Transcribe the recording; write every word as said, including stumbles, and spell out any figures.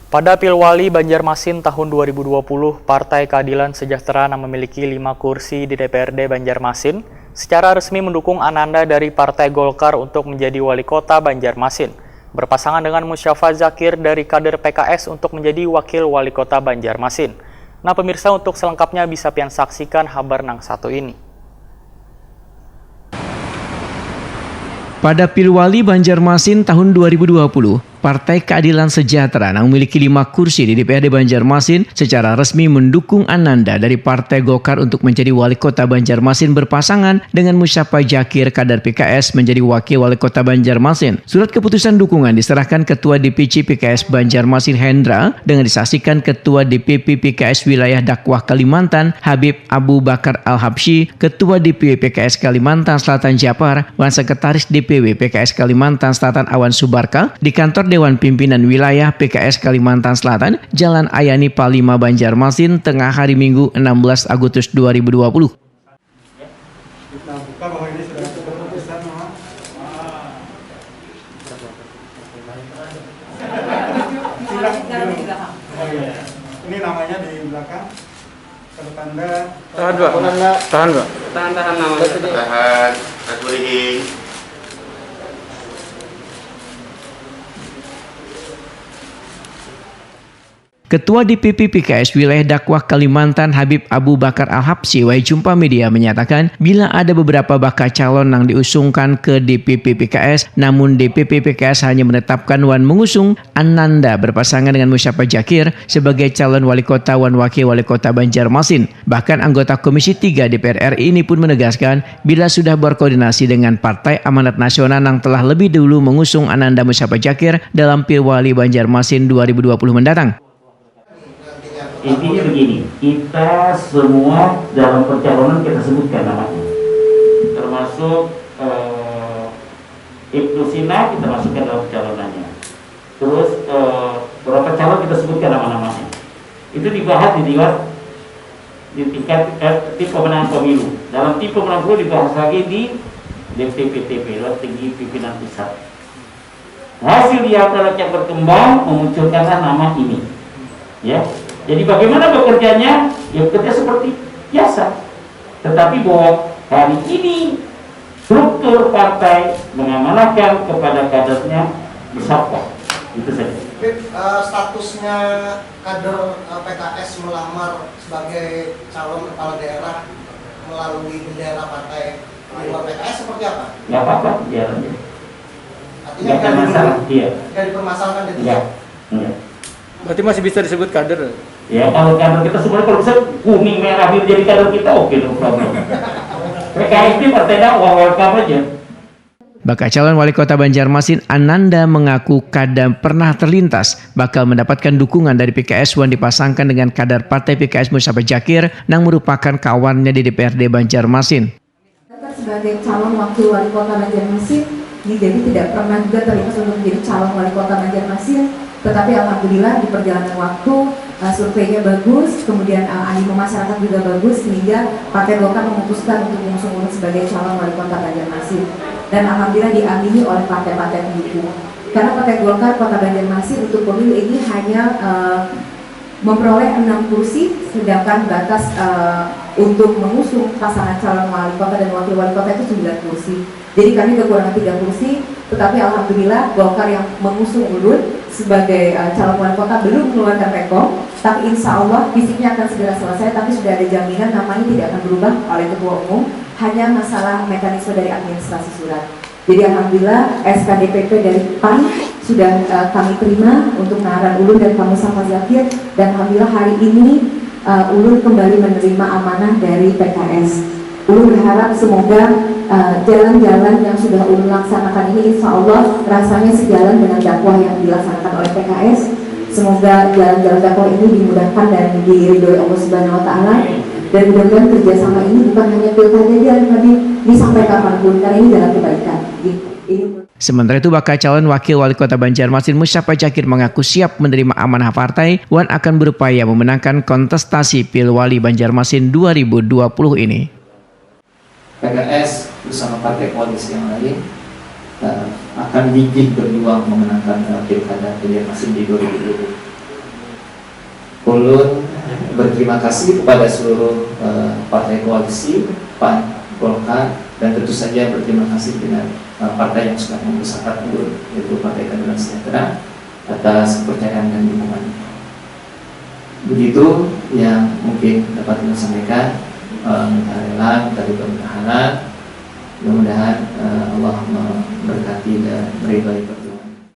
Pada Pilwali Banjarmasin tahun dua ribu dua puluh, Partai Keadilan Sejahtera nang memiliki lima kursi di D P R D Banjarmasin secara resmi mendukung Ananda dari Partai Golkar untuk menjadi Wali Kota Banjarmasin, berpasangan dengan Musyafa Zakir dari kader P K S untuk menjadi Wakil Wali Kota Banjarmasin. Nah pemirsa, untuk selengkapnya bisa pian saksikan habar nang satu ini. Pada Pilwali Banjarmasin tahun dua ribu dua puluh, Partai Keadilan Sejahtera nang memiliki lima kursi di D P R D Banjarmasin secara resmi mendukung Ananda dari Partai Golkar untuk menjadi Wali Kota Banjarmasin berpasangan dengan Musyapa Jakir kader P K S menjadi Wakil Wali Kota Banjarmasin. Surat keputusan dukungan diserahkan Ketua D P C P K S Banjarmasin Hendra dengan disaksikan Ketua D P P P K S Wilayah Dakwah Kalimantan Habib Abu Bakar Al-Habsyi, Ketua D P W P K S Kalimantan Selatan Japar, wan Sekretaris D P W P K S Kalimantan Selatan Awan Subarka di Kantor Dewan Pimpinan Wilayah P K S Kalimantan Selatan, Jalan Ayani Palima, Banjarmasin, tengah hari Minggu, enam belas Agustus dua ribu dua puluh. Nah, buka bahwa ini sudah ada keputusan, Mama. Silakan. Oh, iya. Ini namanya di belakang. Tanda. Tahan, Pak. Tahan, Pak. Tahan, tahan, namanya. Tahan. Tahan. Ketua D P P P K S Wilayah Dakwah Kalimantan Habib Abu Bakar Al-Habsyi wayah jumpa media menyatakan bila ada beberapa bakal calon nang diusungkan ke D P P P K S, namun D P P P K S hanya menetapkan wan mengusung Ananda berpasangan dengan Musyapa Jakir sebagai calon wali kota wan wakil wali kota Banjarmasin. Bahkan anggota Komisi tiga D P R R I ini pun menegaskan bila sudah berkoordinasi dengan Partai Amanat Nasional nang telah lebih dulu mengusung Ananda Musyapa Jakir dalam Pilwali Banjarmasin dua ribu dua puluh mendatang. Intinya begini, kita semua dalam percalonan kita sebutkan namanya. Termasuk eh, Ibnu Sina kita masukkan dalam pencalonannya. Terus eh, berapa calon kita sebutkan nama-namanya. Itu dibahas di dewan di tingkat eh, tim pemenangan pemilu. Dalam tim pemenangan pemilu dibahas lagi di D P P T P, Dewan Tinggi Pimpinan Pusat. Hasil dialog yang berkembang memunculkanlah nama ini. Ya. Jadi bagaimana bekerjanya? Ya bekerja seperti biasa. Tetapi bahwa hari ini struktur partai mengamanahkan kepada kadernya Musyapa. Itu saja. Bib, uh, statusnya kader uh, P K S melamar sebagai calon kepala daerah melalui bendera partai di luar P K S seperti apa? Nggak apa-apa, biar aja. Artinya nggak ada masalah, iya. Nggak dipermasalahkan gitu? Nggak, nggak. Berarti masih bisa disebut kader? Ya, kalau kader kita semuanya kalau bisa kuning merah biru jadi kader kita, oke, okay, no problem. P K S ini partai dakwah, welcome aja. Bakal calon wali kota Banjarmasin, Ananda mengaku kada pernah terlintas bakal mendapatkan dukungan dari P K S wan dipasangkan dengan kadar partai P K S Mustafa Jakir nang merupakan kawannya di D P R D Banjarmasin. Sebagai calon wakil wali kota Banjarmasin, ini jadi tidak pernah juga terlintas untuk menjadi calon wali kota Banjarmasin. Tetapi alhamdulillah di perjalanan waktu uh, surveinya bagus, kemudian uh, animo masyarakat juga bagus sehingga Partai Golkar memutuskan untuk mengusung Ulun sebagai calon wali kota Banjarmasin. Dan alhamdulillah diamini oleh partai-partai pendukung. Karena Partai Golkar Kota Banjarmasin untuk pemilu ini hanya uh, memperoleh enam kursi, sedangkan batas uh, untuk mengusung pasangan calon wali kota dan wakil wali kota itu sembilan kursi. Jadi kami kekurangan tiga kursi, tetapi alhamdulillah Golkar yang mengusung Ulun sebagai uh, calon wali kota belum mengeluarkan rekom, tapi insya Allah fisiknya akan segera selesai, tapi sudah ada jaminan namanya tidak akan berubah oleh ketua umum, hanya masalah mekanisme dari administrasi surat. Jadi alhamdulillah S K D P P dari pan sudah uh, kami terima untuk ngaran Ulun dan Pak Mustafa Zakir, dan alhamdulillah hari ini uh, Ulun kembali menerima amanah dari P K S. Ulun berharap semoga uh, jalan-jalan yang sudah Ulun laksanakan ini insya Allah rasanya sejalan dengan dakwah yang dilaksanakan oleh P K S. Semoga jalan-jalan dakwah ini dimudahkan dan diridhoi Allah Subhanahu wa taala. Dan mudah-mudahan kerjasama ini bukan hanya pilkada aja, tapi ini sampai kapanpun karena ini jalan kebaikan. Gitu. Ini Sementara itu, bakal calon wakil wali kota Banjarmasin Mustafa Jakir mengaku siap menerima amanah partai wan akan berupaya memenangkan kontestasi Pilwali Banjarmasin dua ribu dua puluh ini. P K S bersama partai koalisi yang lain uh, akan gigih berjuang memenangkan uh, pilkada Banjarmasin di dua ribu dua puluh. Ulun berterima kasih kepada seluruh eh, partai koalisi, PAN, Golkar, dan tentu saja berterima kasih dengan eh, partai yang sudah membesarkan ulun, yaitu Partai Keadilan Sejahtera, atas kepercayaan dan dukungannya. Begitu yang mungkin dapat kami sampaikan. Eh, minta rela, minta ridho, minta halal. Mudah-mudahan eh, Allah memberkati dan meridhoi.